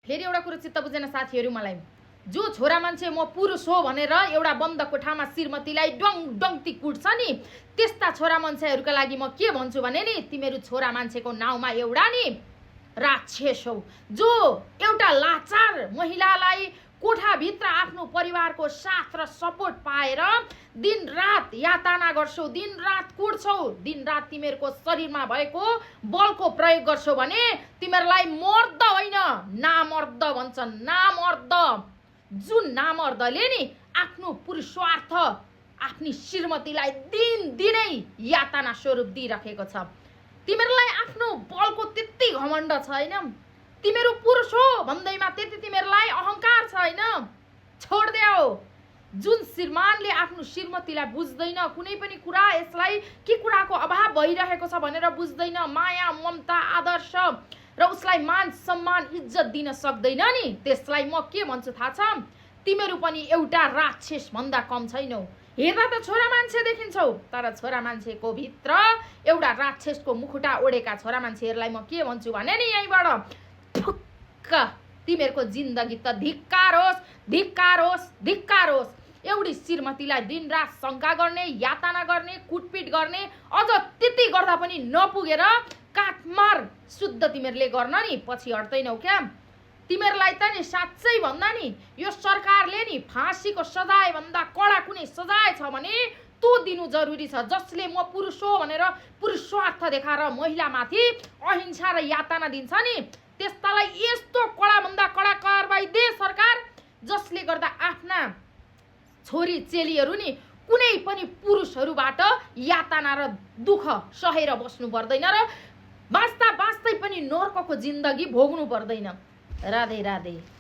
फेरि एउटा कुरा चित्त बुझेन साथीहरू मलाई, जो छोरा मान्छे म पुरुष हो भनेर एउटा बन्द कोठामा श्रीमतीलाई डङ डङ्ती कुट्छ नि, त्यस्ता छोरा मान्छेहरूका लागि म के भन्छु भने नि, तिमीहरू छोरा मान्छेको नाउँमा एउटा नि राक्षस हौ, जो एउटा लाचार महिलालाई कोठाभित्र आफ्नो परिवारको साथ र सपोर्ट पाएर दिनरात यातना गर्छौ, दिनरात कुट्छौ, दिनरात तिमीहरूको शरीरमा भएको बलको प्रयोग गर्छौ भने तिमीहरूलाई मर्द होइन नामर्द भन्छन्। नामर्द, जुन नामर्दले नि आफ्नो पुरुषार्थ आफ्नी श्रीमतीलाई दिनै यातना स्वरूप दिइराखेको छ। तिमीहरूलाई आफ्नो बलको त्यति घमण्ड छैन, तिमीहरू पुरुष हो भन्दैमा त्यति तिमीहरूलाई अहंकार छैन। छोड्देऊ। जुन श्रीमानले आफ्नो श्रीमतीलाई बुझ्दैन, कुनै पनि कुरा यसलाई के कुराको अभाव भइरहेको छ भनेर बुझ्दैन, माया ममता आदर्श र उसलाई मान सम्मान इज्जत दिन सक्दैन नि, त्यसलाई म के भन्छु थाहा छ, तिमीहरू पनि एउटा राक्षस भन्दा कम छैनौ। हेर्दा त छोरा मान्छे देखिन्छौ, तर छोरा मान्छेको भित्र एउटा राक्षसको मुखुटा ओढेका छोरा मान्छेहरूलाई म के भन्छु भने नि, यहीँबाट ठुक्क तिमीहरूको जिन्दगी त धिक्कार होस्, धिक्कार होस्, धिक्कार होस्। एउटी श्रीमतीलाई दिनरात शङ्का गर्ने, यातना गर्ने, कुटपिट गर्ने, अझ त्यति गर्दा पनि नपुगेर काटमार शुद्ध तिमीहरूले गर्न नि पछि हट्दैनौ क्या। तिमीहरूलाई त नि साँच्चै भन्दा नि यो सरकारले नि फाँसीको सजाय भन्दा कडा कुनै सजाय छ भने त्यो दिनु जरुरी छ। जसले म पुरुष हो भनेर पुरुषार्थ देखाएर महिलामाथि अहिंसा र यातना दिन्छ नि, त्यस्तालाई यस्तो कडा भन्दा कडा कारबाही दे सरकार, जसले गर्दा आफ्ना छोरी चेलीहरू नि कुनै पनि पुरुषहरूबाट यातना र दुःख सहेर बस्नु पर्दैन र बाँच्दा बाँच्दै पनि नर्कको जिन्दगी भोग्नु पर्दैन। राधे राधे।